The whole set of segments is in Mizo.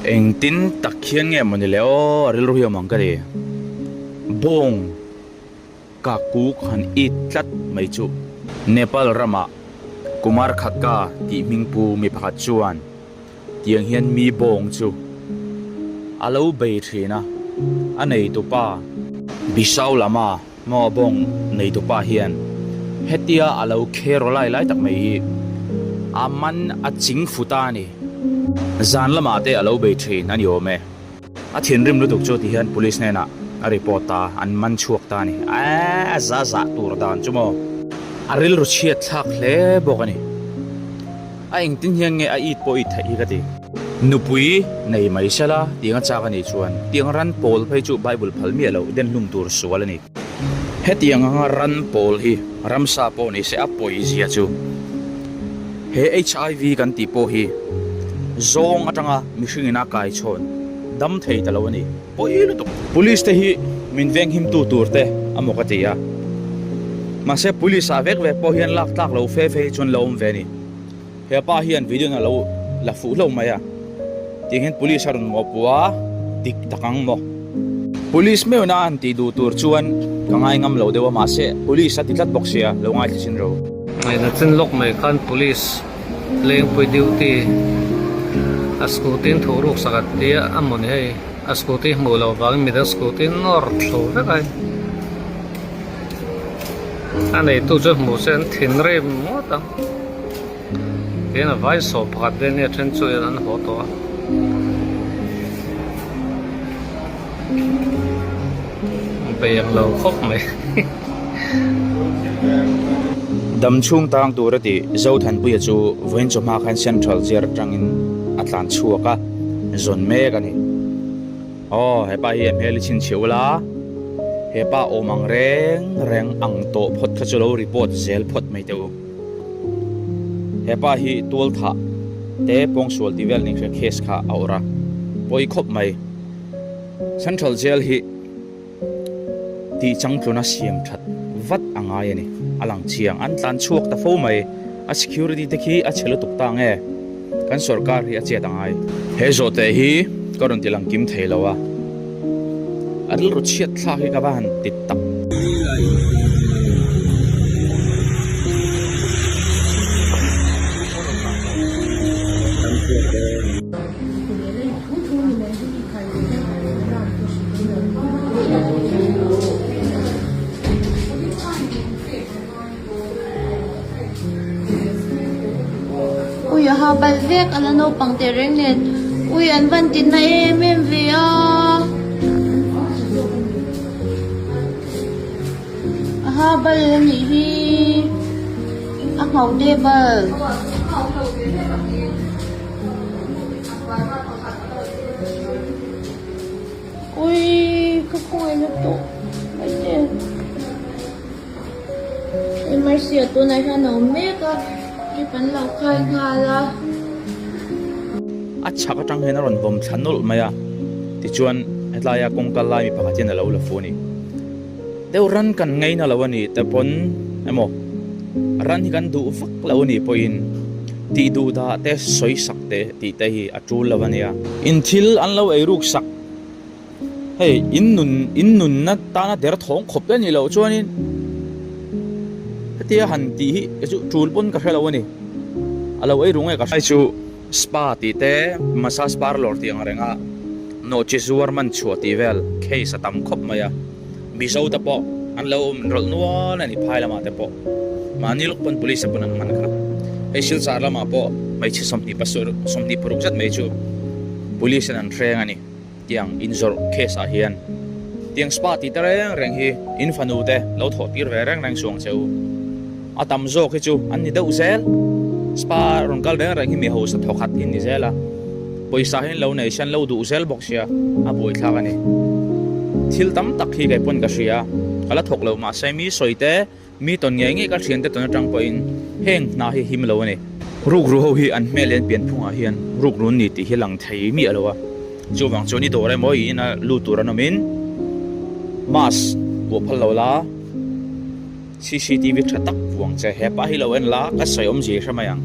Engtin tak hian nge mawni le aw a rilru hi awm ang ka ti. Bawng ka kuk han it tlat mai chu. Nepal ramah Kumar Khadka tih hmingpu mi pakhat chuan tiang hian mi bawng chu a lo bei thin a, a neitupa Bishau Lama Maw bawng neitupa hian hetia a lo khero lai lai tak mai hi a man a ching fu ta a ni. Zan lamah te a lo bei thin a ni awm e. A thinrim lutuk chu ti hian police hnenah a report ta, an man chhuak ta a ni. Aaa za zah tur dan chu maw. A rilru chhiat thlak hle bawk a ni. A engtin hian nge a it pawh it theih hi ka ti. Nupui nei mai sela tiang a chak a nih chuan tiang ran pawl phei chu Bible phal miah loh den hlum tur sual a ni. Hetiang anga ran pawl hi ramsa pawh ni se a pawi zia chu he HIV kan tih pawh hi zawng atanga mihring ina kai chhawn dam thei ta lo a ni. Pawi lutuk. Police te hi min venghim tu tur te a maw ka ti a. Mahse police ah vek vek pawh hian lak tlak lo fe fe hi chuan la awm ve a ni. He pa hian video in a lo la fuh hlauh mai a. Tiang hian police a rawn mawhpuh a, dik tak ang maw. Police meuhna a han tih duh tur chuan ka ngai ngam lo deuh a mahse police a ti tlat bawk sia lo ngaithla chin ro. Ngaihna chin lawk mai khan police Lengpui duty a scooty in thuh ruk sak a tia a mawni hei a scooty hmuh loh vangin midang scooty nawr thlo vek a a neitu chu hmuh se an thinrim ngawt ang tin a vai sawm pakhat vel nia then chu an haw tawh a. Bei ang lo khawp mai. Dam chhung tang tur a tih Zothanpuia chu vawiin chawhma khan Central Jail atangin a tlan chhuak a, zawn mek a ni. Aw, hepa hi a hmel i chhinchhiah ula, hepa awm ang reng reng ang tawh phawt kha chu lo report zel phawt mai teh u. Hepa hi tual thah te pawngsual tih vel ning hria case kha a awrh a, pawi khawp mai. Central Jail hi tih changtluna siam that vat a ngai a ni. A lang chiang an tlan chhuak ta fo mai. A security te khi a chhe lutuk ta nge? Kan sorkar hi a chet a ngai. He zawhte hi ka rawn ti lang kim thei lo a. A rilru chhiat thlak hi ka va han ti tak. Ui a ha bal vek a la naupang teh reng nen ui an van ti na em em ve a a ha bal a nih hi a nghauh te bal. Ui ka khawngaih na tawh mai te MRC ah tunah hian a awm mek a drip an lo khai nghal a. A chhak atang hian a rawn vawm thla nawlh mai a tichuan helaia kawngka lai mi pakhat hian a lo la fu a ni. Deuh ran kan ngaina lo a nih te pawn emaw ran hi kan duh vak lo a nih pawhin tih duh dah te sawi sak te tih te hi a tul lo a nia. In thil an lo ei ruk sak hei in nun in nunna tana der thawng khawp te a nih loh chuanin hetia han tih hi kei chu tul pawn ka hre lo a ni. A lo ei ru nge ka hre chu spa tih te massage parlour tih ang reng a nawhchi zuar man chhuah tih vel case a tam khawp mai a. Mizo te pawh an lo awm rawlh nual a ni phai lamah te pawh mahni lawk pawn police te pawn an man kha. Hei Silchar lamah pawh hmeichhe 27 26 zet mai chu police in an hreng a ni tiang inzawrh case ah hian tiang spa tih te reng reng hi in fanu te lo thawh tir ve reng reng suang che u. A tam zawk hi chu an ni deuh zel. Spa rawn kal reng reng hi mi hausa thawkhat hi an ni zel a. Pawisa hi an lo nei sia, an lo duh zel bawk sia, a buaithlak a ni. Thil tam tak hi kei pawn ka hria, ka la thawk lo mahse mi sawi te, mi tawn ngei ngei ka thiante tawn atang pawhin heng hna hi him lo a ni. Rukru ho hi an hmel leh an pianphungah hian rukru an ni tih hi lang thei miah lo a, chuvang chuan i dawr emaw i ina lut tur an awmin mask vuah phal lo la, Cctv tha tak vuang che hepa hi lo en la ka sawi awmzia i hre mai ang.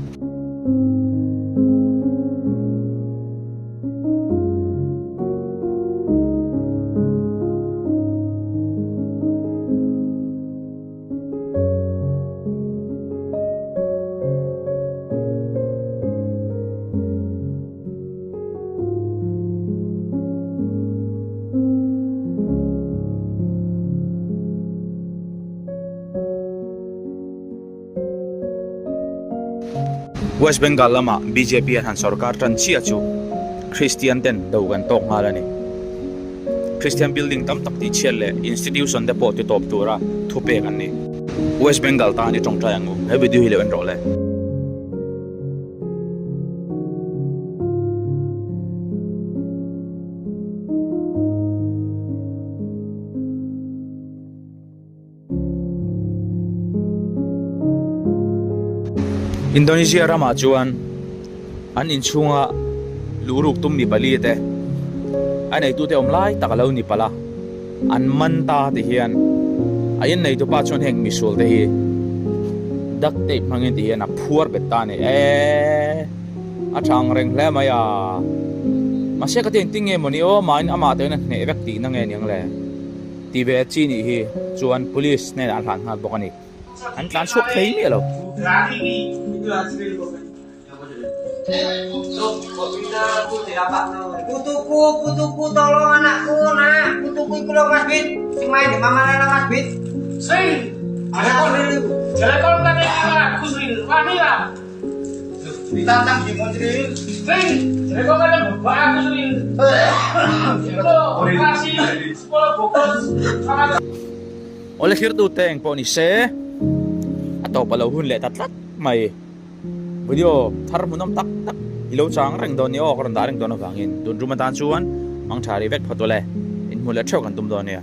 West Bengal lama bjp an han sorkar tan chiah chu Kristian ten do kan tawk nghal a ni. Kristian building tam tak tih chhiat leh institution te pawh ti tawp tura thupek an ni. West Bengal tan i tawngtai ang u. He video hi lo en rawh le. Indonesia ramah chuan an inchhunga luhruk tum mi pali te a neitute awm lai tak a lo ni palh a, an man ta ti hian a inneitupa chuan heng misual te hi duct tape hmangin ti hian a phuar bet ta a ni e, a tha ang reng hle mai a, mahse ka ti engtin nge mawni aw mahin amah te hian a hneh vek tihna nge niang le. Ti ve chi nih hi chuan police hnenah a hlan nghal bawk a ni. An tlan chhuak thei miah lo. Awle thirtu te eng pawh ni se a tawp a lo hun leh ta tlat mai. Video thar hmuhnawm tak tak i lo chang reng dawn nia aw ka rawn dah reng dawn avangin tun rum atan chuan mang tha rih vek phawt ule inhmuh leh theuh kan tum dawn nia.